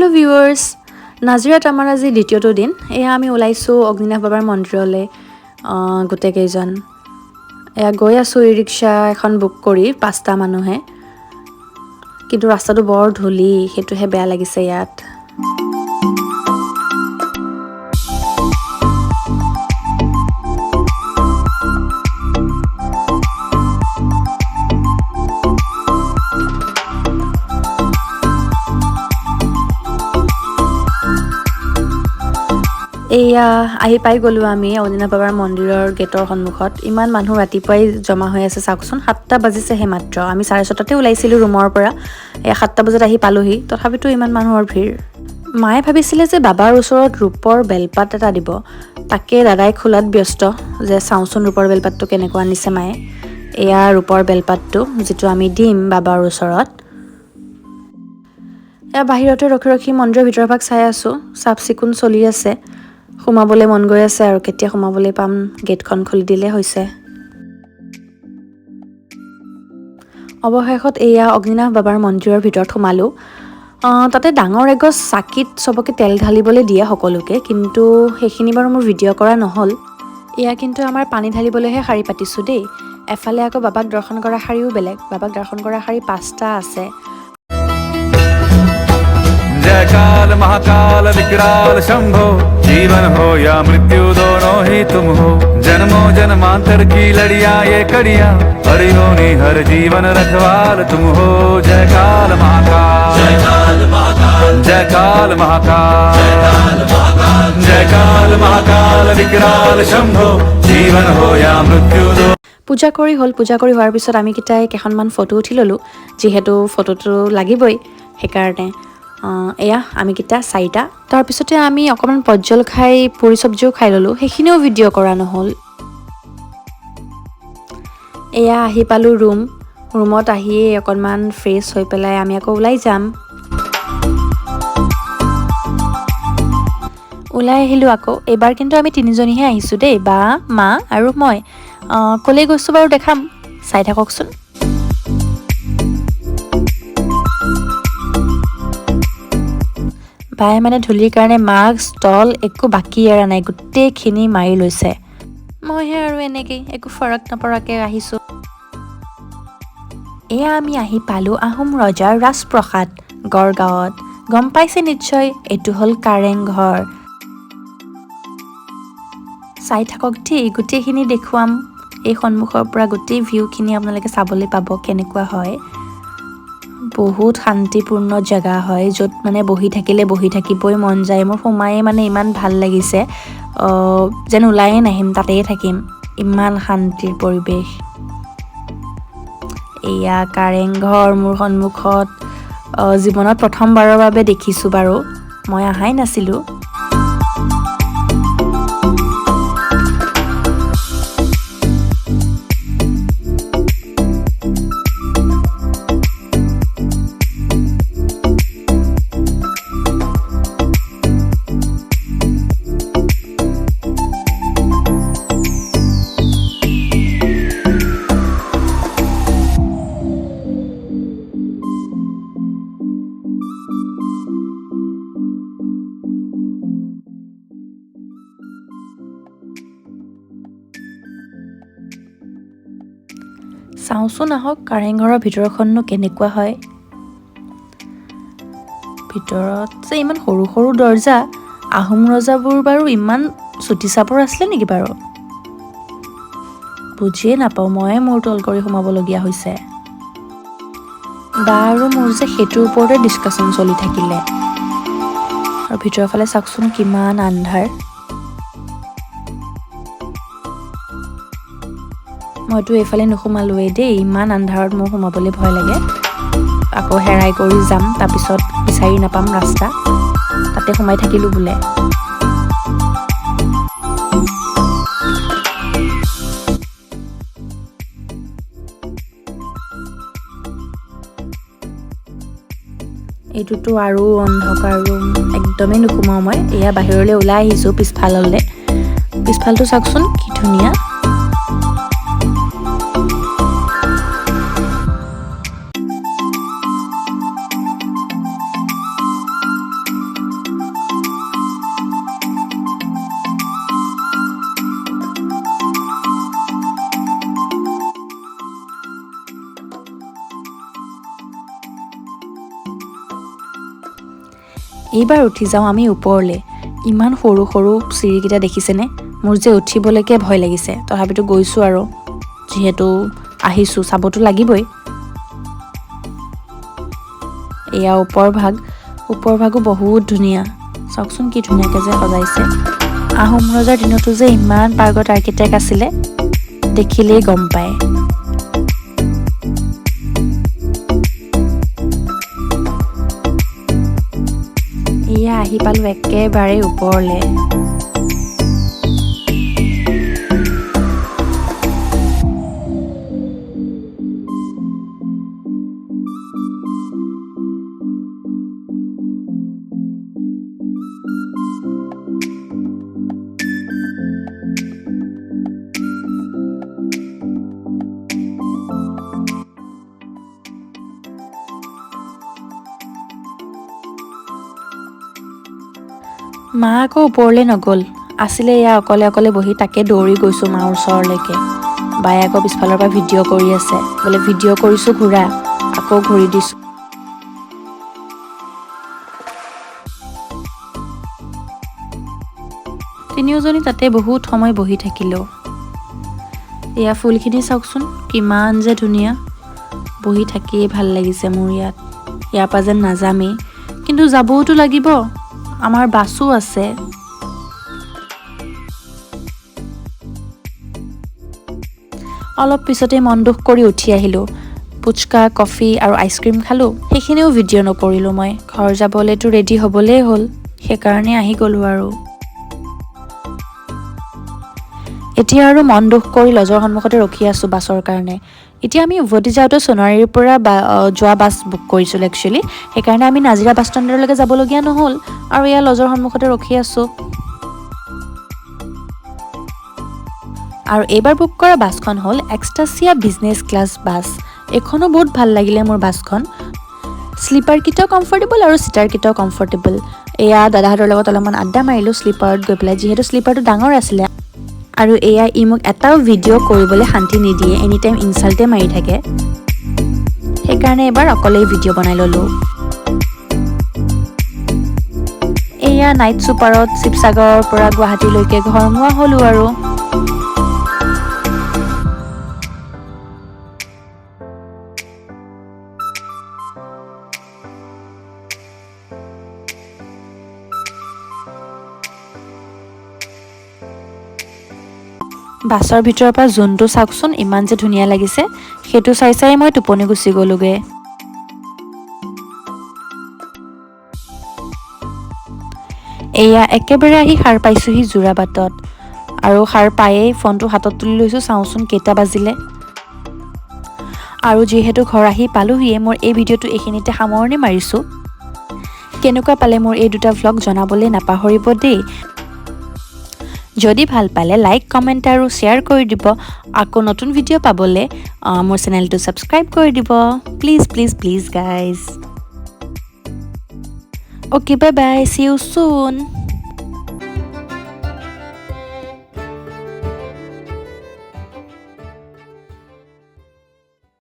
Hello' viewers, নাজিৰাত আমাৰ আজি দ্বিতীয়টো দিন। এয়া আমি ওলাইছোঁ অগ্নিনাভ বাবাৰ মন্দিৰলৈ গোটেইকেইজন। এয়া গৈ আছোঁ ই ৰিক্সা এখন বুক কৰি 5টা মানুহে। কিন্তু ৰাস্তাটো বৰ ধূলি, সেইটোহে বেয়া লাগিছে ইয়াত। এয়া আহি পাই গ'লোঁ আমি অগ্নিনাভ বাবাৰ মন্দিৰৰ গেটৰ সন্মুখত। ইমান মানুহ ৰাতিপুৱাই জমা হৈ আছে, চাওকচোন। 7টা বাজিছেহে মাত্ৰ। আমি 6:30তে ওলাইছিলোঁ ৰুমৰ পৰা। এয়া 7টা বজাত আহি পালোহি, তথাপিতো ইমান মানুহৰ ভিৰ। মায়ে ভাবিছিলে যে বাবাৰ ওচৰত ৰূপৰ বেলপাত এটা দিব, তাকে দাদাই খোলাত ব্যস্ত যে চাওঁচোন ৰূপৰ বেলপাতটো কেনেকুৱা আনিছে মায়ে। এয়া ৰূপৰ বেলপাতটো যিটো আমি দিম বাবাৰ ওচৰত। এয়া বাহিৰতে ৰখি ৰখি মন্দিৰৰ ভিতৰৰ ভাগ চাই আছোঁ। চাফ চিকুণ চলি আছে, সোমাবলৈ মন গৈ আছে আৰু কেতিয়া সোমাবলৈ পাম, গেটখন খুলি দিলে হৈছে। অৱশেষত এয়া অগ্নিনাভ বাবাৰ মন্দিৰৰ ভিতৰত সোমালোঁ। তাতে ডাঙৰ এগছ চাকিত চবকে তেল ঢালিবলৈ দিয়ে সকলোকে, কিন্তু সেইখিনি বাৰু মোৰ ভিডিঅ' কৰা নহ'ল। এয়া কিন্তু আমাৰ পানী ঢালিবলৈহে শাৰী পাতিছোঁ দেই। এফালে আকৌ বাবাক দৰ্শন কৰা শাৰীও বেলেগ। বাবাক দৰ্শন কৰা শাৰী 5টা আছে। जय काल महाकाल विकराल शंभो, जीवन हो या मृत्यु दोनों ही तुम हो। जन्मों जन्मांतर की लड़िया ये कड़िया, हर योनि हर जीवन रखवाल तुम हो। जय काल महाकाल, जय काल महाकाल, जय काल महाकाल, जय काल महाकाल विकराल शंभो, जीवन हो या मृत्यु दो পূজা কৰি হ'ল। পূজা কৰি হোৱাৰ পিছত আমি কেইটাই কেইখনমান ফটো উঠি ল'লোঁ, যিহেতু ফটোটো লাগিবই সেইকাৰণে। এয়া আমিকেইটা 4টা। তাৰপিছতে আমি অকণমান প্ৰজ্বল খাই পুৰি চব্জিও খাই ল'লোঁ, সেইখিনিও ভিডিঅ' কৰা নহ'ল। এয়া আহি পালোঁ ৰুম। ৰুমত আহিয়েই অকণমান ফ্ৰেছ হৈ পেলাই আমি আকৌ ওলাই যাম। ওলাই আহিলোঁ আকৌ। এইবাৰ কিন্তু আমি তিনিজনীহে আহিছোঁ দেই, বা, মা আৰু মই। ক'লৈ গৈছোঁ বাৰু দেখাম, চাই থাককচোন। বায়ে মানে ধূলিৰ কাৰণে মাস্ক তল একো বাকী এৰা নাই, গোটেইখিনি মাৰি লৈছে। মইহে আৰু এনেকেই একো ফৰক নপৰাকৈ আহিছোঁ। এয়া আমি আহি পালোঁ আহোম ৰজাৰ ৰাজপ্ৰসাদ গড়গাঁৱত। গম পাইছে নিশ্চয়, এইটো হ'ল কাৰেংঘৰ। চাই থাকক দেই, গোটেইখিনি দেখুৱাম। এই সন্মুখৰ পৰা গোটেই ভিউখিনি আপোনালোকে চাবলৈ পাব কেনেকুৱা হয়। বহুত শান্তিপূৰ্ণ জেগা হয়, য'ত মানে বহি থাকিলে বহি থাকিবই মন যায়। মোৰ সোমায়ে মানে ইমান ভাল লাগিছে, যেন ওলায়ে নাহিম, তাতেই থাকিম, ইমান শান্তিৰ পৰিৱেশ। এয়া কাৰেংঘৰ মোৰ সন্মুখত। জীৱনত প্ৰথমবাৰৰ বাবে দেখিছোঁ বাৰু, মই অহাই নাছিলোঁ। চাওঁচোন আহক কাৰেংঘৰৰ ভিতৰখননো কেনেকুৱা হয়। ভিতৰত যে ইমান সৰু সৰু দৰ্জা, আহোম ৰজাবোৰ বাৰু ইমান চুটি চাপৰ আছিলে নেকি বাৰু, বুজিয়ে নাপাওঁ। ময়ে মূৰ তল কৰি সোমাবলগীয়া হৈছে। বা আৰু মোৰ যে সেইটোৰ ওপৰতে ডিছকাশ্যন চলি থাকিলে। আৰু ভিতৰৰ ফালে চাওকচোন কিমান আন্ধাৰ। মইতো এইফালে নোসোমালোৱেই দেই, ইমান আন্ধাৰত মোৰ সোমাবলৈ ভয় লাগে। আকৌ হেৰাই কৰি যাম, তাৰপিছত বিচাৰি নাপাম ৰাস্তা, তাতে সোমাই থাকিলোঁ বোলে। এইটোতো আৰু অন্ধকাৰ ৰুম, একদমেই নোসোমাওঁ মই। এয়া বাহিৰলৈ ওলাই আহিছোঁ পিছফাললৈ। পিছফালটো চাওকচোন কি ধুনীয়া। এইবাৰ উঠি যাওঁ আমি ওপৰলৈ। ইমান সৰু সৰু চিৰিকেইটা দেখিছেনে? মোৰ যে উঠিবলৈকে ভয় লাগিছে, তথাপিতো গৈছোঁ আৰু, যিহেতু আহিছোঁ চাবতো লাগিবই। এয়া ওপৰ ভাগ, ওপৰ ভাগো বহুত ধুনীয়া। চাওকচোন কি ধুনীয়াকৈ যে সজাইছে। আহোম ৰজাৰ দিনতো যে ইমান পাৰ্গত আৰ্কিটেক্ট আছিলে, দেখিলেই গম পায়। এয়া আহি পালোঁ একেবাৰে ওপৰলৈ। মা আকৌ ওপৰলৈ নগ'ল, আছিলে এয়া অকলে অকলে বহি, তাকে দৌৰি গৈছোঁ মাৰ ওচৰলৈকে। বায়ে আকৌ পিছফালৰ পৰা ভিডিঅ' কৰি আছে, বোলে ভিডিঅ' কৰিছোঁ ঘূৰা, আকৌ ঘূৰি দিছোঁ। তিনিওজনী তাতে বহুত সময় বহি থাকিলোঁ। এয়া ফুলখিনি চাওকচোন কিমান যে ধুনীয়া, বহি থাকিয়েই ভাল লাগিছে মোৰ ইয়াত। ইয়াৰ পৰা যেন নাযামেই, কিন্তু যাবওতো লাগিব, আমাৰ বাছো আছে। অলপ পিছতেই মন দুখ কৰি উঠি আহিলোঁ। পুচকা, কফি আৰু আইচক্ৰীম খালোঁ, সেইখিনিও ভিডিঅ' নকৰিলোঁ মই। ঘৰ যাবলৈতো ৰেডি হ'বলেই হ'ল, সেইকাৰণে আহি গ'লোঁ আৰু। এতিয়া আৰু মন দুখ কৰি লজৰ সন্মুখতে ৰখি আছোঁ বাছৰ কাৰণে। এতিয়া আমি উভতি যাওঁতে সোণাৰীৰ পৰা যোৱা বাছ বুক কৰিছিলোঁ একচুৱেলি, সেইকাৰণে আমি নাজিৰা বাছ ষ্টেণ্ডলৈকে যাবলগীয়া নহ'ল আৰু এয়া লজৰ সন্মুখতে ৰখি আছোঁ। আৰু এইবাৰ বুক কৰা বাছখন হ'ল এক্সটাছিয়া বিজনেছ ক্লাছ বাছ। এইখনো বহুত ভাল লাগিলে মোৰ বাছখন। শ্লিপাৰকেইটাও কমফৰ্টেবল আৰু চিটাৰকেইটাও কমফৰ্টেবল। এয়া দাদাহঁতৰ লগত অলপমান আড্ডা মাৰিলোঁ শ্লিপাৰত গৈ পেলাই, যিহেতু শ্লিপাৰটো ডাঙৰ আছিলে। আৰু এয়া ই মোক এটাও ভিডিঅ' কৰিবলৈ শান্তি নিদিয়ে, এনি টাইম ইনচাল্টে মাৰি থাকে, সেইকাৰণে এইবাৰ অকলেই ভিডিঅ' বনাই ল'লোঁ। এয়া নাইট ছুপাৰত শিৱসাগৰৰ পৰা গুৱাহাটীলৈকে ঘৰমুৱা হ'লোঁ আৰু। বাছৰ ভিতৰৰ পৰা জোনটো চাওকচোন ইমান যে ধুনীয়া লাগিছে, সেইটো চাই চাই মই টোপনি গুচি গ'লোগৈ। এয়া একেবাৰে আহি সাৰ পাইছোঁহি যোৰাবাটত, আৰু সাৰ পায়েই ফোনটো হাতত তুলি লৈছোঁ, চাওঁচোন কেইটা বাজিলে। আৰু যিহেতু ঘৰ আহি পালোহিয়ে, মোৰ এই ভিডিঅ'টো এইখিনিতে সামৰণি মাৰিছোঁ। কেনেকুৱা পালে মোৰ এই দুটা ভ্লগ জনাবলৈ নাপাহৰিব দেই। যদি ভাল পালে লাইক, কমেণ্ট আৰু শ্বেয়াৰ কৰি দিব। আকৌ নতুন ভিডিঅ' পাবলৈ মোৰ চেনেলটো ছাবস্ক্ৰাইব কৰি দিব, please please please guys. Okay, bye bye, see you soon.